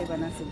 Bwana SG.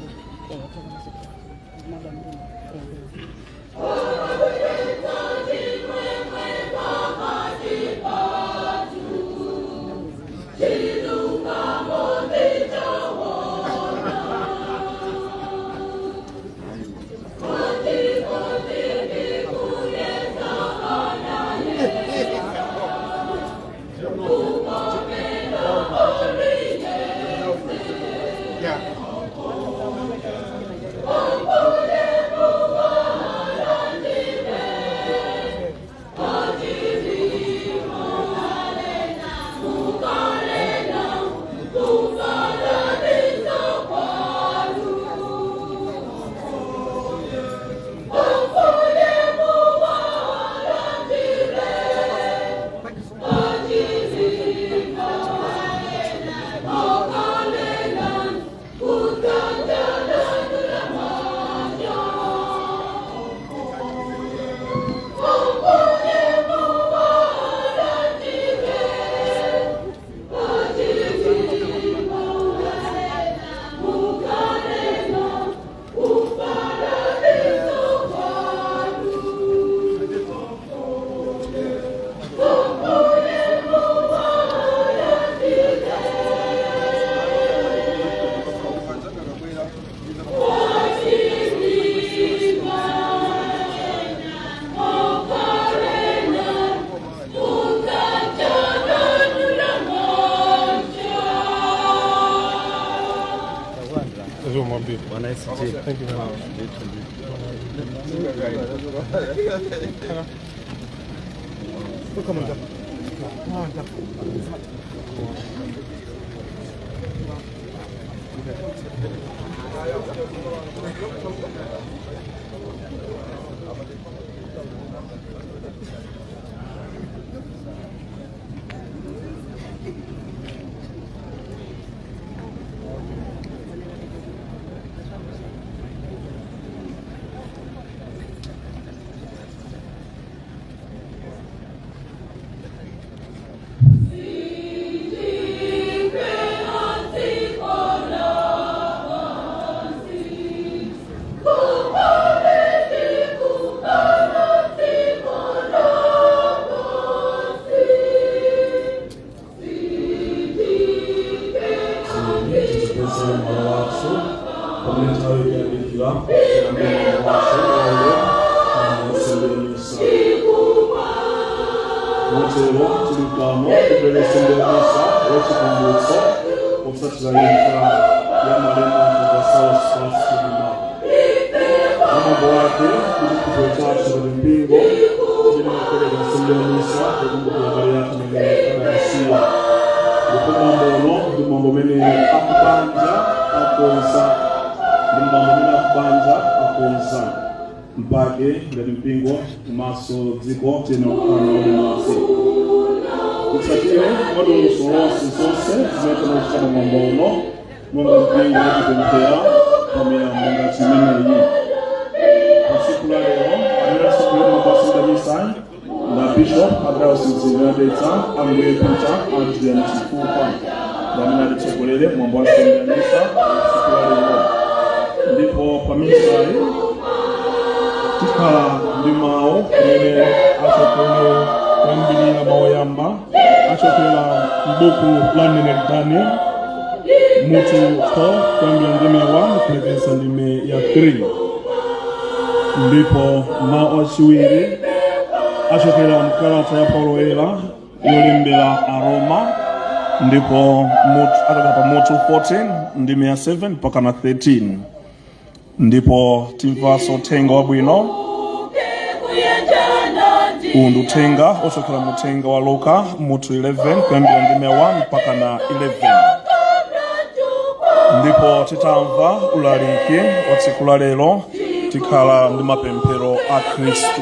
Thank you very much. Tipeze malo athu pamene nthawi ikuyandikira tiyambe mwambo wathu walero nsembe ya misa. Motero tili pano kupereka nsembe ya misa yachikumbutso potsatira imfa ya malemu Dr. Saulos Klaus Chilima. Mwambo wake ndi chikhulupiriro chathu ngati mpingo tiyenera kupereka nsembe ya misa yokumbukira abale athu amene adatisiya, ndipo mwambo uno ndi mwambo umene akubanja akonza, ndi mwambo umene akubanja akonza. Mpake ngati mpingo komanso dziko tiyenera kukhala nawo limodzi, kutsatire mwadongosolo lonse zonse zimene tinakuchita pa mwambo uno. Monga mpingo tipemphera pamiyambo ngati imeneyi. Pa tsiku la lero amene atsogolera mwambo wa nsembe ya misa na Bishop a Diocese ya Dedza, Ambuye Peter Adrian Chifukwa, ndi amene atitsogolere mwambo wa nsembe ya misa tsiku la lero. Ndipo pa misayi tikhala ndi mawu amene achokere kuyambirira, mawu oyamba achokera m'buku la mneneri Daniel, mutu 4, kuyambira ndime ya 1 kulekeza ndime ya 3, ndipo mawu achiwiri achokera mkalata ya Paulo Woyera yolembera Aroma, ndipo achoka pa mutu 14 ndime ya 7 mpaka na 13. Ndipo timvanso uthenga wabwino. Uwu ndi uthenga ochokera mu uthenga wa Luka, mutu 11, kuyambira ndime ya 1 mpaka na 11. Ndipo titamva ulaliki wa tsiku la lero, tikhala ndi mapemphero a Khristu.